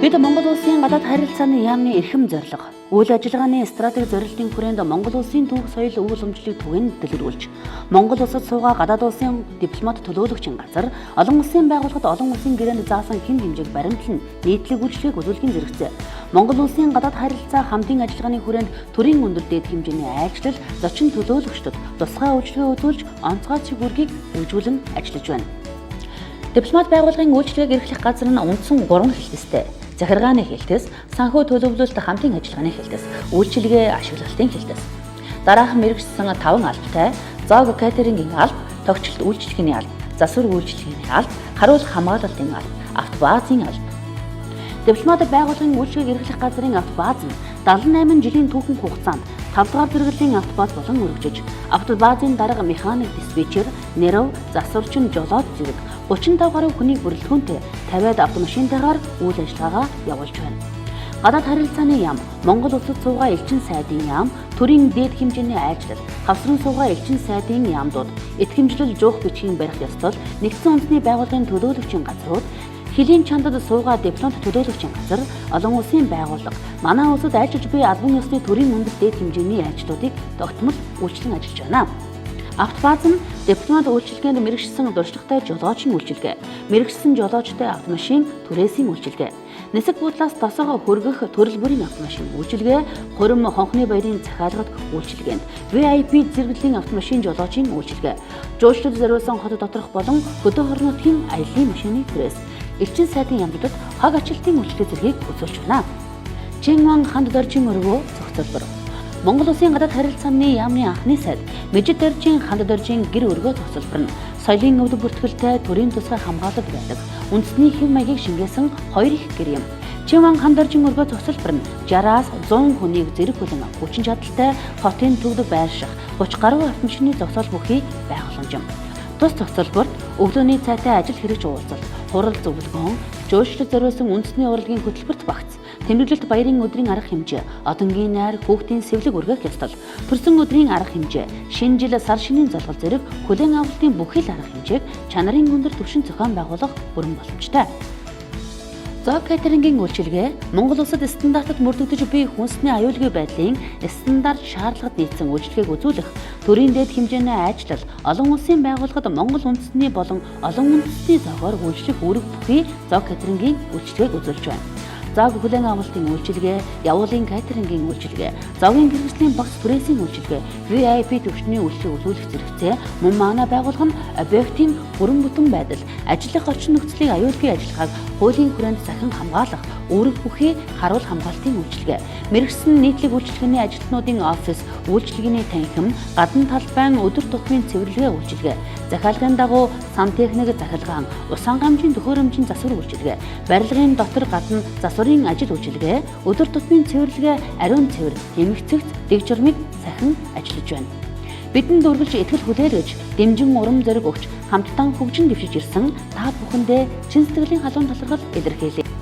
Бид Монгол Улсын гадаад харилцааны яамны эрхэм зорилго, үйл ажиллагааны стратеги зорилтын хүрээнд Монгол Улсын түүх соёл өв уламжлалыг түгээн дэлгэрүүлж, Монгол улсад суугаа гадаад улсын дипломат төлөөлөгчийн газар, олон улсын байгууллагад олон улсын гэрээнд заасан хэм хэмжээг баримтлан нийтлэг үйлчлэгийг үзүүлэхийн зэрэгцээ. Монгол Улсын гадаад харилцаа хамтын ажиллагааны хүрээнд төрийн өндөр дээд хэмжээний айлчлал, зочин төлөөлөгчдөд тусгай үйлчилгээ үзүүлж, онцгой цэг үүргийг хэрэгжүүлэн ажиллаж байна. Дипломат байгууллагын үйлчилгээг эрхлэх газар нь үндсэн 3 хэлтэстэй. Захиргааны хэлтэс, санхүү төлөвлөлт хамтын ажиллагааны хэлтэс, үйлчилгээ ашиглалтын хэлтэс. Дараахан мэргэжсэн 5 албатай: зоог кейтерингийн алба, тогтчлт үйлчилгээний алба, засвар үйлчилгээний алба, харуул хамгаалалтын алба, автобазын алба. Дипломат байгууллагын үйлчилгээг эрхлэх газрын автобаз нь 78 жилийн түүхэн хугацаанд 5 дугаар зэрэглэлийн автобаз болон өргөжиж, автобазын дарга механик диспетчер, нэрв, засварчин, жолооч зэрэг 35 гаруй хүний бүрэлдэхүүнтэй 50-аад автомашинтайгаар үйл ажиллагаагаа явуулж байна. Гадаад харилцааны яам, Монгол улсад суугаа элчин сайдын яам, төрийн дээд хэмжээний айлчлал, хавсран суугаа элчин сайдын яамдууд, итгэмжлэл жуух бичгийн барих ёслол, нэгдсэн үндэсний байгууллагын төлөөлөгчийн газрууд, хөлийн чандад суугаа дипломат төлөөлөгчийн газар, олон улсын байгууллага, манай улсад айлчилж буй албан ёсны төрийн өндөр дээд хэмжээний айлчлалуудыг тогтмол үйлчлэн ажиллаж байна. Автобаз нь дипломат үйлчилгээнд мэргэшсэн туршлагатай жолоочийн үйлчилгээ, мэргэшсэн жолоочтой автомашин түрээсийн үйлчилгээ, нисэх буудлаас тосгоо хөргөх төрөл бүрийн автомашин үйлчилгээ, хурим хонхны баярын захиалгад үйлчилгээнд VIP зэрэглэлийн автомашин жолоочийн үйлчилгээ, жуулчлалд зориулсан хот доторх болон хөдөө орон нутгийн аяллын машины түрээс, элчин сайдын яамдад хог ачилтын үйлчилгээ зэргийг үзүүлж байна. Чинван ханд доржийн өргөө зохицолбор. Монгол Улсын гадаад харилцааны яамны анхны сайд Меджид доржийн ханд доржийн гэр өргөө зохицолбор нь соёлын өвдөг бүртгэлтэй төрийн тусгай хамгаалалт байдаг. Үндэсний хэв маягийг шингээсэн хоёр их гэр юм. Чинван ханд доржийн өргөө зохицолбор нь 60-аас 100 хүнийг зэрэг хүлэн хүчин чадалтай хотын төвд байрших 30 гаруй автомашины зогсоол бүхий байгууламж юм. Тус зохицолборт өглөөний цайтай ажил хэрэгч уулзалт, хурал зөвлөгөөн, жуулчлалд зориулсан үндэсний урлагийн хөтөлбөрт багц, тэмдэглэлт баярын өдрийн арга хэмжээ, одонгийн найр, хүүхдийн сэвлэг өргөх ёслол, төрсөн өдрийн арга хэмжээ, шинэ жил сар шинийн золгол зэрэг хүлээн авалтын бүхий л арга хэмжээг чанарын өндөр түвшинд зохион байгуулах бүрэн боломжтой. Зог кейтерингийн үйлчилгээ Монгол улсад стандартад мөрдөгдөж буй хүнсний аюулгүй байдлын стандарт шаардлагад нийцсэн үйлчилгээг үзүүлэх, төрийн дээд хэмжээний айлчлал, олон улсын байгууллагад Монгол үндэсний болон олон үндэсний зоогоор үйлчлэх үүрэг бүхий зог кейтерингийн үйлчилгээг үзүүлж байна. Зог хүлээн авалтын үйлчилгээ, явуулын кейтерингийн үйлчилгээ, зогийн хэрэгслийн багц түрээсийн үйлчилгээ, VIP түвшний үйлчилгээ үзүүлэх зэрэгцээ мөн манай байгууллага нь объектын бүрэн бүтэн байдал, ажиллах орчин нөхцөлийг аюулгүй ажиллагааг хуулийн хүрээнд захин хамгаалах, үүрэг бүхий харуул хамгаалтын үйлчилгээ, мэргэшсэн нийтлэг үйлчилгээний ажилтнуудын офис, үйлчилгээний танхим, гадна талбайн өдөр тутмын цэвэрлэгээ үйлчилгээ, захиалгын дагуу сантехник захилгаан, ус хангамжийн төхөөрөмжийн засвар үйлчилгээ, барилгын дотор гадна засварын ажил үйлчилгээ, өдөр тутмын цэвэрлэгээ, ариун цэвэр, эмх цэгц, дэг журмыг сахин ажиллаж байна. Бидэнд үргэлж итгэл хүлээлгэж, дэмжин урам зориг өгч, хамтдаа хөгжин дэвшиж ирсэн та бүхэндээ чин сэтгэлийн халуун талархал илэрхийлье.